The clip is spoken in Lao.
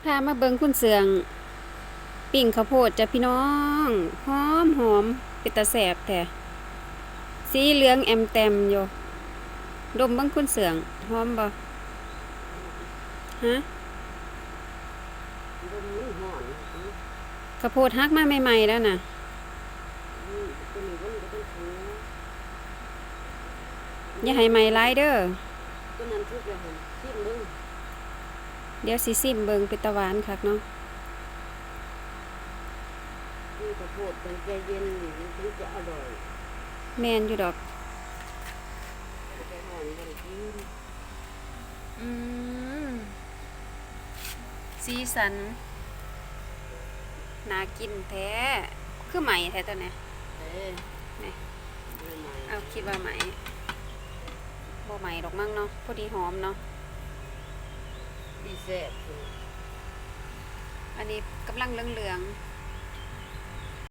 ພາມາເບິ່ງຄຸນເຊື່ອງປີ້ງເຂົ້າໂພດຈ້ະພີ່ນ້ອງ ຫອມໆ ເປັນຕາແຊບແທ້ ສີເຫຼືອງແອມແຕມຢູ່. ດົມເບິ່ງຄຸນເຊື່ອງ ຫອມບໍ່? ຮະ? ລົມມັນຮ້ອນ ເຂົ້າໂພດຫັກມາໃໝ່ໆ ແລ້ວນະ. ອືມ ຕົວນີ້ມັນກໍເປັນຂອງ ຢ່າໃຫ້ໄໝ້ຫຼາຍເດີ. ຕົວນັ້ນສຸກແລ້ວຫັ້ນ ຊີມເບິ່ງ. ດຽວຊິຊີມເບິ່ງ ເປັນຕາຫວານຄັກເນາະ. ກິນເຂົ້າໂພດຕ້ອງໃຈເຢັນ ມັນຈຶ່ງຈະອະລ່ອຍ. ແມ່ນຢູ່ດອກ. ໃຈຮ້ອນບໍ່ໄດ້ກິນ. ອືມ ສີສັນໜ້າກິນແທ້. ຄືໄໝ້ແທ້ຕົວນີ້. ເອີ ນີ້ ບໍ່ໄໝ້ ເອົາ ຄິດວ່າໄໝ້. ບໍ່ໄໝ້ດອກມັ້ງເນາະ ພໍດີຫອມເນາະ ດີແຊບ. ອັນນີ້ກຳລັງເຫຼືອງໆ.